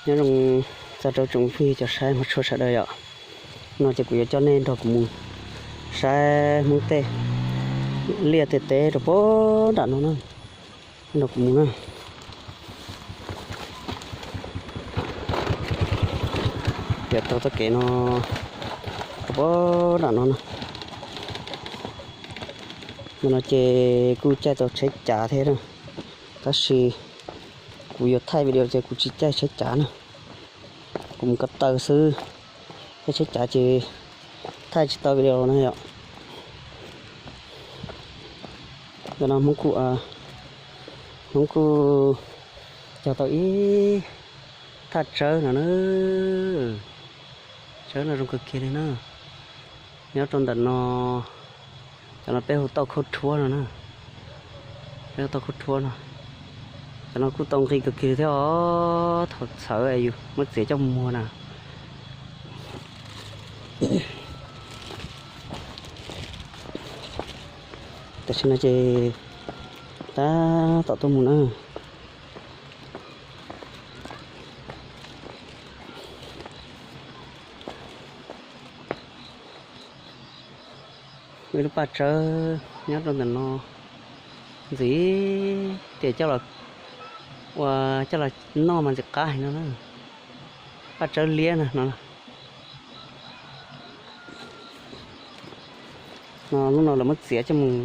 Nyob zoo txog rau tsoom phooj ywg cov saib hmov tshua sawv daws yom. No ces kuv yuav coj nej nrog kuv mus saib Hmoob tej liaj tej teb rau puag nram no na. Nrog kuv mus na. Yuav taug txoj kev no rau puag nram no na. Ntawm no ces kuj caij tau tsheb cav thiab na, tab sis kuv yuav thaij video ces kuv tsis caij tsheb cav na, kuv mus ko taw xwb, caij tsheb cav ces thaij tsis tau video na yom. Ntawm no Hmoob kuj, Hmoob kuj cog tau ib thaj tsawb no na. Tsawb no zoo kawg kiag li na. Nyob rau ntawm no, cov no peb hu tauj khaub rhuab no na. Peb hu tauj khaub rhuab no. Cov no kuj tau nqi kawg kiag li thiab os, thaum txhawv es yus muab txiav coj muag na. Tam sim no ces tab tom tuaj mus na. Ib lub paj tsawb nyob rau ntawm no, ntxim tias coj los ua, coj los noj mas ntxim qab heev no na. Paj tsawb liab na no. No lub no lawv muab txiav coj mus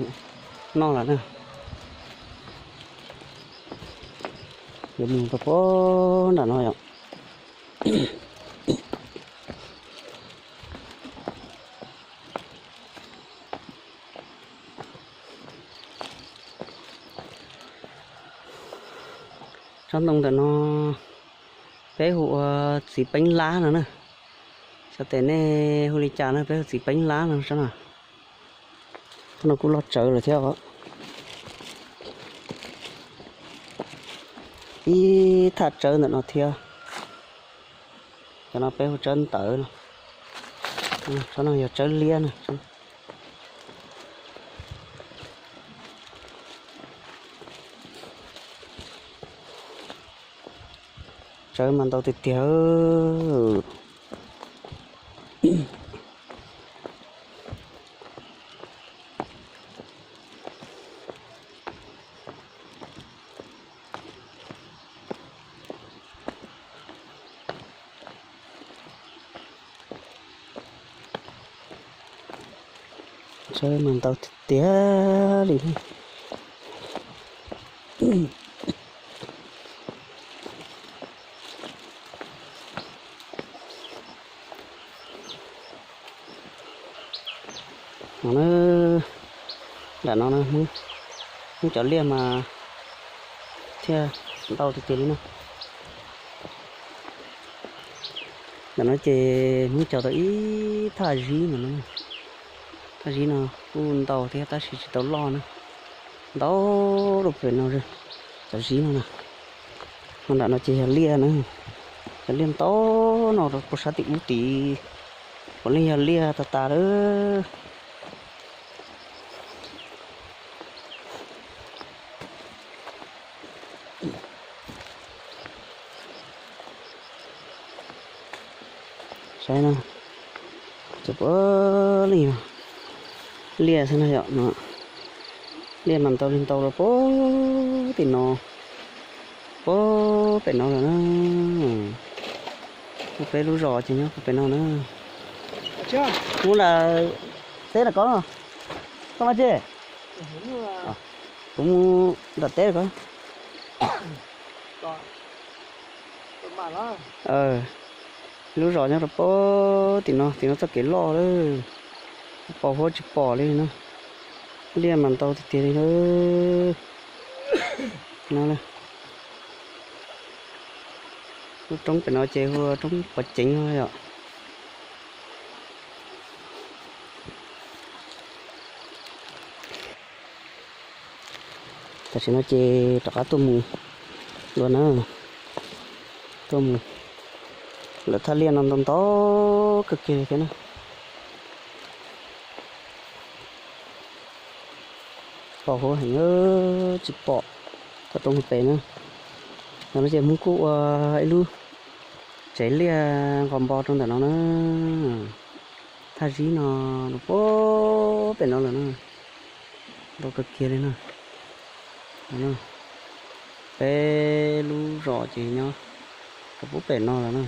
noj lawm na. Yuav mus rau puag nram no yom. Tsob ntoo ntawm no peb hu ua txiv peeb lab no na. Xyov tias nej hu li cas na, peb hu txiv peeb lab no tsob no. Tsob no kuj loj tsawv lawm thiab os. Ib thaj tsawb ntawm no thiab. Cov no peb hu tsawb ntawv no. Tsob no yog tsawb liab na. Tsawb mas ntau tiag tiag. Tsawb mas ntau tiag tiag li. No na, nram no na, Hmoob cov liaj mas thiaj ntau tiag tiag li na. Ntawm no ces Hmoob cog tau ib thaj zib no na. Thaj zib no kuj ntau thiab tab sis tsis tau loj na. Ntau rau pem no, cov zib no na. Ho nram no ces yog liaj na. Cov liaj ntau no rau puag sab tim ub tid, puav leej yog liaj tas tas lawm. Saib no, ces puav leej yog liaj xwb na yom no. Liaj mas ntau li ntau rau puag tim no, puag pem no lawm na. Kuv peb lub zos ces nyob puag pem no na. Mus nram teb na koj, koj mas ces kuv mus nram teb na koj. Lub zos nyob rau puag tim no, tim no txoj kev loj lawm, pos huab tsis pom li na. Liaj mas ntau tiag tiag li na. No, lub roob pem no ces hu ua roob pov ceev no yom. Tam sim no ces rov qab tuaj mus dua na, tuaj mus lawm thaj liaj no ntau ntau kawg kiag li thiab na. Pos huab heev, tsis pom tau roob pem na. Ntawm no ces Hmoob kuj ua ib lub Tsev liaj nqos npo rau ntawm no na. Thaj zib no rau pem no lawm na. Ntau kawg kiag li na. Peb lub zos ces nyob rau pem no lawm na.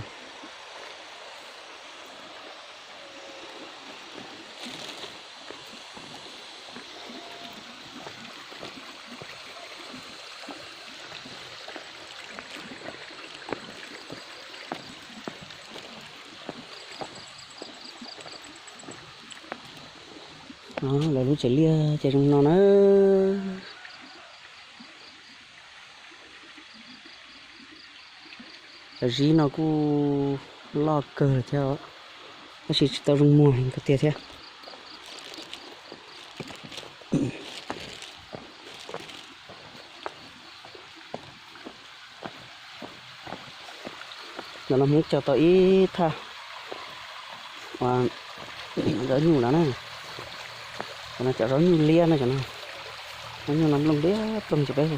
Lawv lub tsev liaj ces zoo no na. Cov zib no kuj loj kawg lawm thiab, tab sis tsis tau zoo muag kawg tiag thiab. Ntawm no Hmoob cog tau ib thaj zaub nyuj no na. Cov no cov zaub nyuj liab na cov no. Zaub nyuj no nplooj liab ploog ces peb hu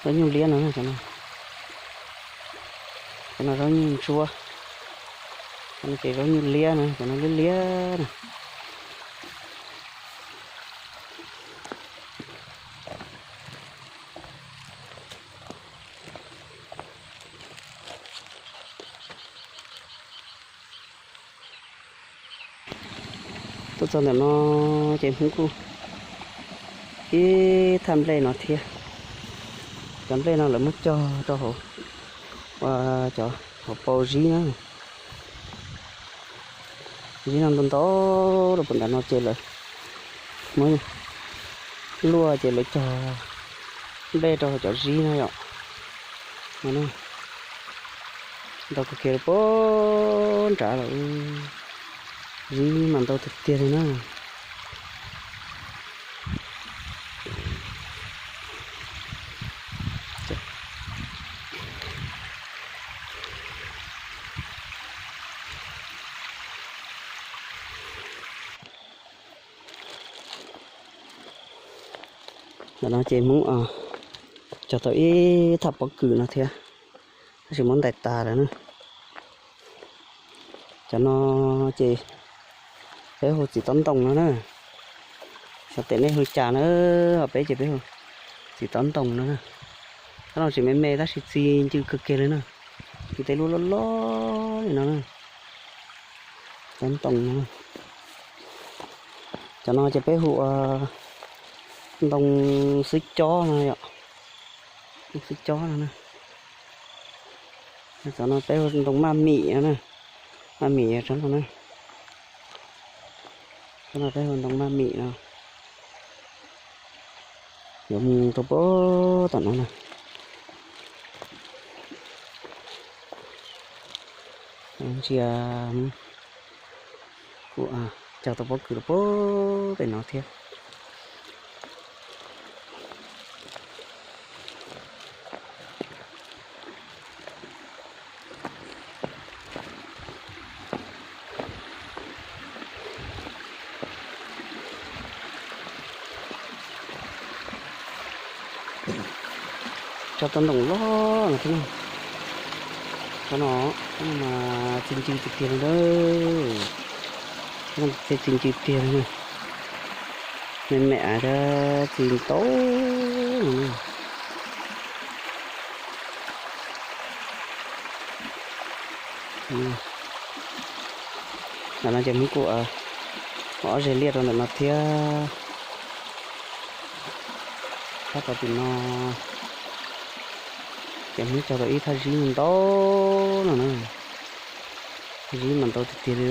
zaub nyuj liab no na cov no. Cov no zaub nyuj ntsuab. Cov no ces zaub nyuj liab na, cov no liab liab na. Tuaj txog ntawm no ces Hmoob kuj ib thaj nplej no thiab. Cov nplej no lawv muab cog rau hauv, ua cov hauv paus zib na. Zib no ntau ntau rau puag nram no ces lawv muab luaj ces lawv cog nplej rau hauv cov zib no yom. Ntau kawg kiag rau puag nrad lawm. Zib mas ntau tiag tiag li na. Ntawm no ces Hmoob cog tau ib thaj pob kws no thiab, tab sis muab ntais tas lawm na. Cov no ces peb hu txiv tob ntoo no na. Xyov tias nej hu cas na, ho peb ces peb hu txiv tob ntoo no na. Tob ntoo tsis me me tab sis txi ncw kawg kiag li na. Txi tej lub loj loj li no na. Tob ntoo no. Cov no ces peb hu ua ntoo xwb cob no yom. Ntoo xwb cob no na. Cov no peb hu ntoo maj mim no na. Maj mim yog tsob no na. Tsob no peb hu ntoo maj mim no. Yuav mus rau puag tom no na. Ntsia, kuj cog tau pob kws rau puag pem no thiab. Cog tau ntoo loj no thiab. Cov no mas txi ncw tiag tiag li na. Txi ncw tiag li na. Me me thiab txi ntau. Ntawm no ces Hmoob kuj ua ob zeg liaj rau ntawm no thiab. Sab tom tim no ces Hmoob cog tau ib thaj zib ntau no na. Thaj zib mas ntau tiag tiag li.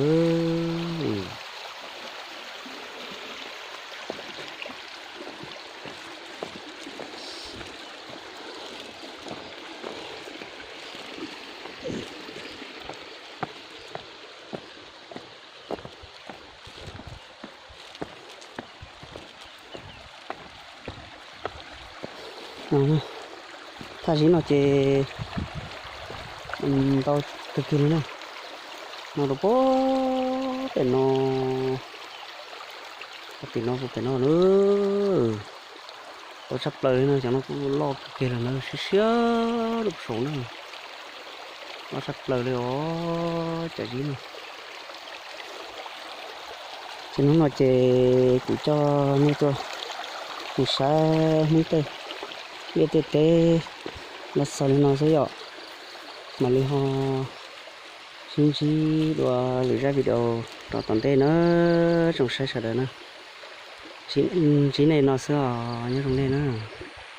Thaj zib no ces ntau kawg kiag li na. No rau puag pem no, puag tim no, puag pem no na. Ntau tshaj plaws li na, cov no kuj loj kawg kiag lawm na, siab siab rau saud na. Loj tshaj plaws li os cov zib no. Ces hnub no ces kuv coj nej tuaj mus saib Hmoob tej liaj tej teb los xaus li no xwb yom. Mam li ho sib ntsib dua lwm zaj video rau tom ntej na. Zoo saib sawv daws na. Ntsib nej no xwb os, nyob zoo nej na.